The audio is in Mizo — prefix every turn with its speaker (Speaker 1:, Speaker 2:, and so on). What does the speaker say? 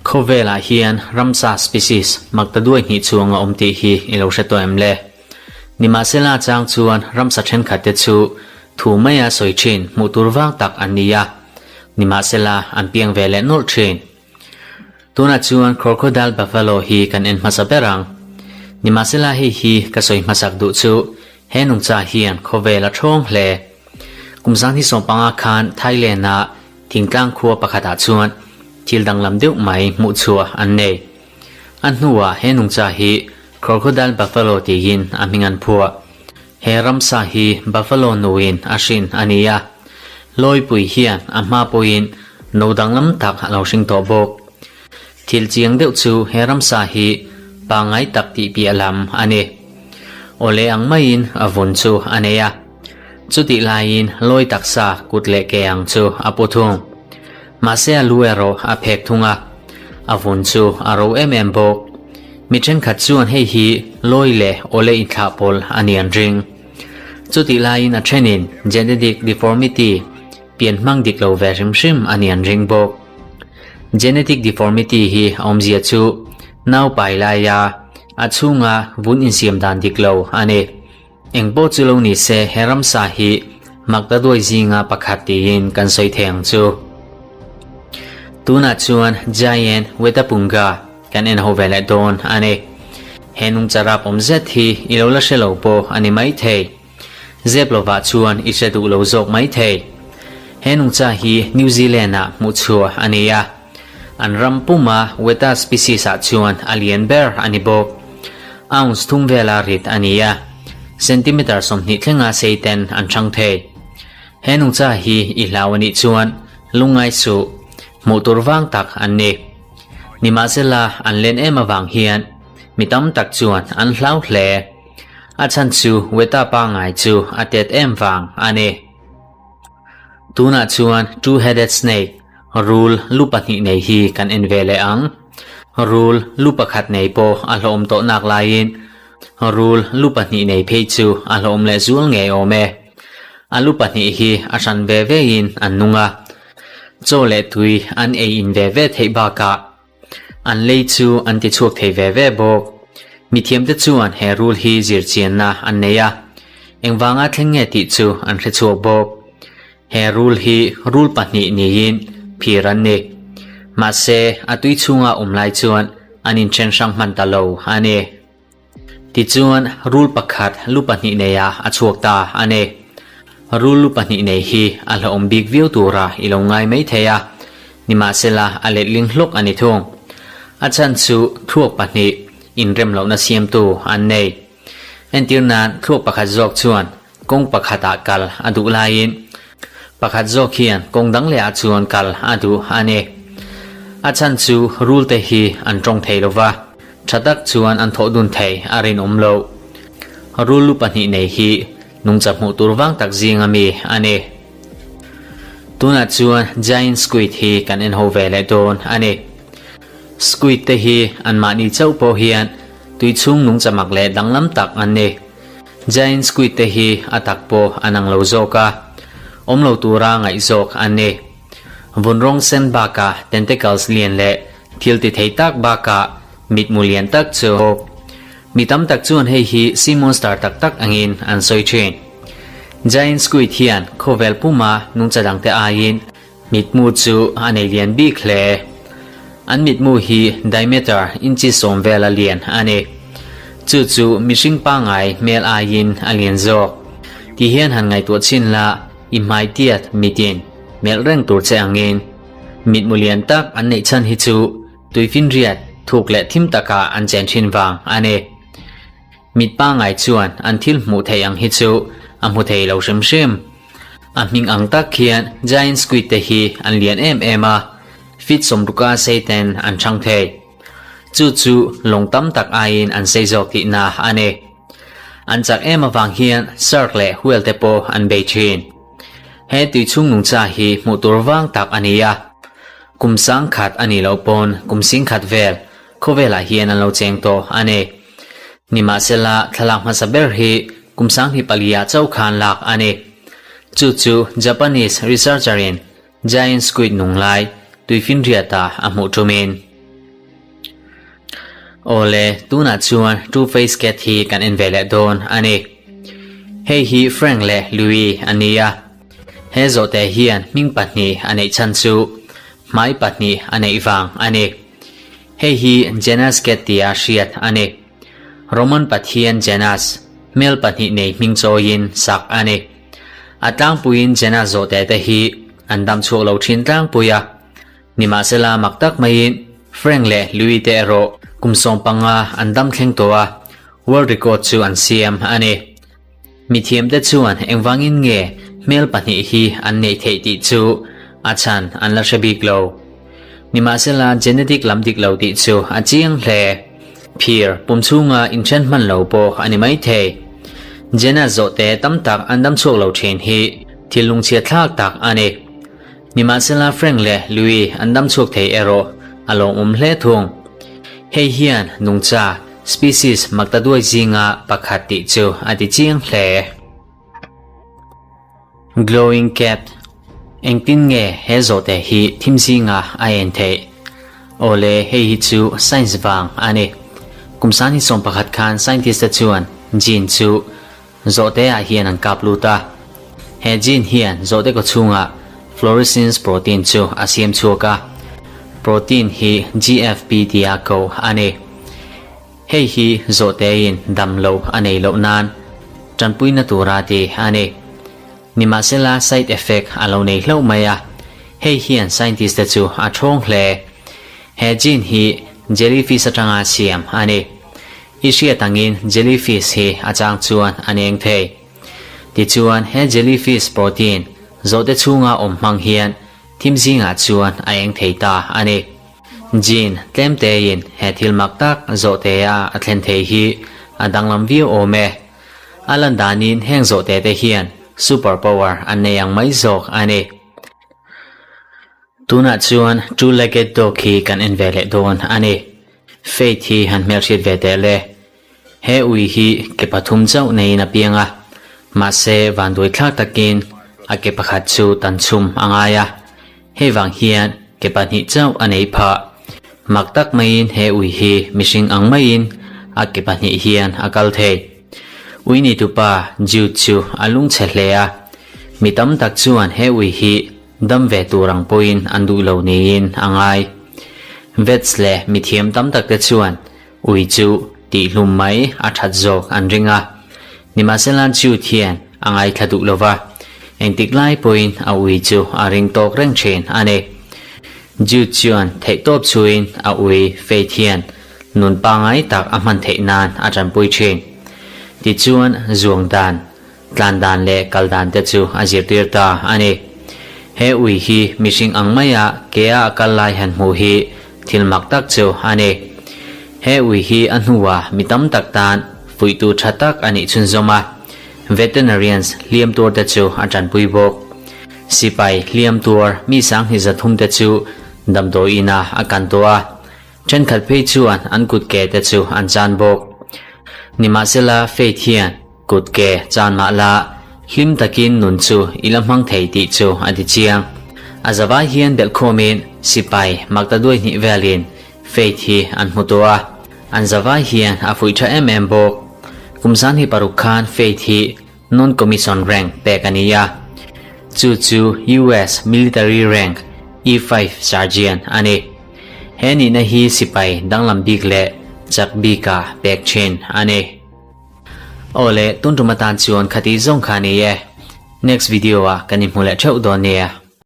Speaker 1: Khawvelah hian ramsa species makta duai hnih chuang a awm tih hi i lo hre tawh em le? Nimahsela chang chuan ramsa thenkhatte chu thu maia sawi thin hmuh tur vang tak an ni a, nimahsela an piang ve leh nawlh thin. Tunah chuan Crocodile Buffalo hi kan en hmasa ber ang. Nimahsela hei hi ka sawi hmasak duh chu he nungcha hian khawvel a thawng hle. Kum 2015 khan Thailand-a thingtlang khua pakhatah chuan thil danglam deuh mai hmuh chhuah an nei. A hnuah he nungcha hi Crocodile Buffalo tiin a hming an phuah. He ramsa hi Buffalo nuin a hrin a ni a, lawipui hian a hma pawhin no danglam tak a lo hring tawh bawk. Thil chiang deuh chu he ramsa hi pangngai tak tih piah lam a ni. Awle ang maiin a vun chu a nei a, chutih laiin lawi taksa kut leh ke ang chu a pu thung. Mahse a lu erawh a phek thung a, a vun chu a ro em em bawk. Mi thenkhat chuan hei hi lawi leh awle inthlah pawl a ni an ring. Chutih laiin a thenin genetic deformity, pian hmang dik lo ve hrim hrim a ni an ring bawk. Genetic deformity hi a awmzia chu nau pai laia a chhunga vun insiam dan dik lo a ni. Eng pawh chu lo ni se he ramsa hi makta duai zinga pakhat tiin kan sawi thei ang chu. Tunah chuan Giant Wetapunga kan en ho ve leh dawn a ni. He nungcha rap awm zet hi i lo la hre lo pawh a ni mai thei. Zep lovah chuan i hre duh lo zawk mai thei. He nungcha hi New Zealand-ah hmuh chhuah a ni a. An ram puma Weta species-ah chuan a lian ber a ni bawk. Ounce thum vela rit a ni a, centimeter 20 thlenga sei ten an hrang thei. He nungcha hi i hlau a nih chuan lungngai suh, hmuh tur vang tak an ni. Nimahsela an len em avang hian mi tam tak chuan an hlau hle. A chhan chu Weta pangngai chu a tet em vang a ni. Tunah chuan two-headed snake, rul lu pahnih nei hi kan en ve leh ang. Rul lu pakhat nei pawh a hlawm tawh nak laiin rul lu pahnih nei phei chu a hlawm leh zual ngei awm e. A lu pahnih hi a hran ve vein an nung a, chaw leh tui an ei in ve ve theih bakah An lei chu an ti chhuak thei ve ve bawk. Mithiamte chuan he rul hi zirchianna an nei a, engvanga thleng nge tih chu an hre chhuak bawk. He rul hi rul pahnih niin phir an ni. Mahse, a tui chhunga awm lai chuan an inthen hrang hman ta lo a ni. Tichuan, rul pakhat lu pahnih neia a chhuak ta a ni. Rul lu pahnih nei hi a hlauhawm bik viau tura i lo ngai mai thei a, nimahsela a letling hlawk a ni thung. A chhan chu thluak pahnih inrem lohna siamtu an nei. Entir nan thluak pakhat zawk chuan kawng pakhatah kal a duh laiin pakhat zawk hian kawng dang lehah chuan kal a duh a ni. A chhan chu rul te hi an tawng thei lo va, tha tak chuan an thawh dun thei a rinawm lo. Rul lu pahnih nei hi nungcha hmuh tur vang tak zinga mi a ni. Tunah chuan giant squid hi kan en ho ve leh dawn a ni. Squid te hi anmahni chauh pawh hian tui chhung nungcha mak leh danglam tak an ni. Giant squid te hi a tak pawh an ang lo zawk a, awm lo tura ngaih zawk an ni. Vun rawng sen bakah tentacles lian leh thil ti thei tak bakah mitmu lian tak chu bawk. Mi tam tak chuan hei hi sea monster tak tak angin an sawi thin. Giant squid hian khawvel puma nungcha dangte aiin mitmu chu a nei lian bik hle. An mitmu hi diameter inchi 10 vela lian a ni. Chu chu mihring pangngai hmel aiin a lian zawk. Ti hian han ngaihtuah chin la i hmai tiat mitin melh reng tur che angin. Mitmu lian tak an neih chhan hi chu tuifinriat thuk leh thim takah an chen thin vang a ni. Mit pangngai chuan an thil hmuh theih ang hi chu a hmu thei lo hrim hrim. A hming ang tak khian giant squid te hi an lian em em a, feet 60 sei ten an chhang thei. Chu chu lawng tam tak aiin an sei zawk tihna a ni. An chak em avang hian shark leh whale te pawh an bei thin. He tui chhung nungcha hi hmuh tur vang tak a ni a, kum 1000 a nih loh pawn kum 10,000 vel khawvelah hian an lo cheng tawh a ni. Nimahsela thlalak hmasa ber hi kum 2004 ah chauh khan lak a ni. Chu chu Japanese researcher in. Giant squid nung lai tuifinriata a hmuh ṭumin. Awle, tunah chuan Two Face Cat hi kan en ve leh dawn a ni. Hei hi Frank leh Louie a ni a. He zawhte hian hming pahnih a neih chhan chu hmai pahnih a neih vang a ni. Hei hi Janus Cat tia hriat a ni. Roman pathian Janus, hmel pahnih nei hming chawiin sak a ni. A tlangpuiin Janus zawhte te hi an dam chhuak lo thin tlangpui a. Nimahsela mak tak maiin Frank leh Louis te erawh kum 15 an dam thleng tawh a, world record chu an siam a ni. Mithiamte chuan engvangin nge hmel pahnih hi an neih theih tih chu a chhan an la hre bik lo. Nimahsela genetic lam dik lo tih chu a chiang hle. Phir pum chhunga inthen hman lo pawh a ni maithei. Genus zawhte tam tak an dam chhuak lo thin hi thil lungchhiat thlak tak a ni. Nimahsela Frank leh Louis an dam chhuak thei erawh a lawmawm hle thung. Hei hian nungcha, species, maktaduai zinga pakhat tih chu a ti chiang hle. Glowing cat, Engtin nge he zawhte hi thim zinga a en theih? Awle, hei hi chu science vang a ni. Kum sangni 11 khan scientist te chuan gene chu Zawhte ah hian an kap lut a. He gene hian zawhte kaw chhungah fluorescence protein chu a siam chhuak a. Protein hi GFP tia ko a ni. Hei hi zawhtein dam loh a nei loh nan tanpuina tura ti a ni. Nimahsela side effect a lo nei hlauh mai a, hei hian scientist te chu a thawng hle. He gene hi jellyfish atanga siam a ni. I hriat angin jellyfish hi a chang chuan a neng thei. Tichuan he jellyfish protein zawhte chhunga awm hmang hian thim zingah chuan a eng thei ta a ni. Gene tlem tein he thil mak tak zawhtea a thlen thei hi a danglam viau awm e. A lan danin heng zawhte te hian super power an nei ang mai zawk a ni. Tunah chuan Two Legged Dog hi kan en ve leh dawn a ni. Faith hi han hmelhriat ve teh le. He ui hi ke pathum chauh neiin a piang a, mahse vanduai thlak takin a ke pakhat chu tan chhum a ngai a. Hei vang hian ke pahnih chauh a nei phah. Mak tak maiin he ui hi mihring ang maiin a ke pahnih hian a kal thei. Ui nitupa Jude chu a lungchhe hle a, mi tam tak chuan he ui hi Dam ve tur ang pawhin an duh lo niin a ngai. Vets leh mithiam tam tak te chuan ui chu tihhlum mai a that zawk an ring a. Nimahsela Jude hian a ngaithla duh lo va, engtik lai pawhin a ui chu a ring tawk reng thin a ni. Jude chuan theihtawp chhuin a ui Faith hian nun pangngai tak a hman theih nan a tanpui thin. Tichuan zuang dan Tlan dan leh kal dan te chu a zirtir ta a ni. He ui hi mihring ang maia kea a kal lai han hmuh hi thil mak tak chu a ni. He ui hi a hnuah mi tam tak tan fuihtu tha tak a nih chhunzawm a, veterinarians hliam tuar te chu a tanpui bawk. Sipai hliam tuar mi sanghnih 300 te chu damdawi inah a kan tawh a, thenkhat phei chuan an kut ke te chu an chan bawk. Nimahsela Faith hian Kut ke chan mah la, hlim takin nun chu i la hmang thei tih chu a ti chiang. A zavai hian belhkhawmin sipai makta duai hnih velin Faith hi an hmu tawh a, an zavai hian a fuih tha em em bawk. Kum 26 khan Faith hi non-commission rank pek a ni a, chu chu US military rank E5 sergeant a ni. He nihna hi sipai danglam bik leh chak bika pek thin a ni. Awle, tun tum atan chuan khati zawng kha ni e. Next video ah kan inhmu leh theuh dawn nia.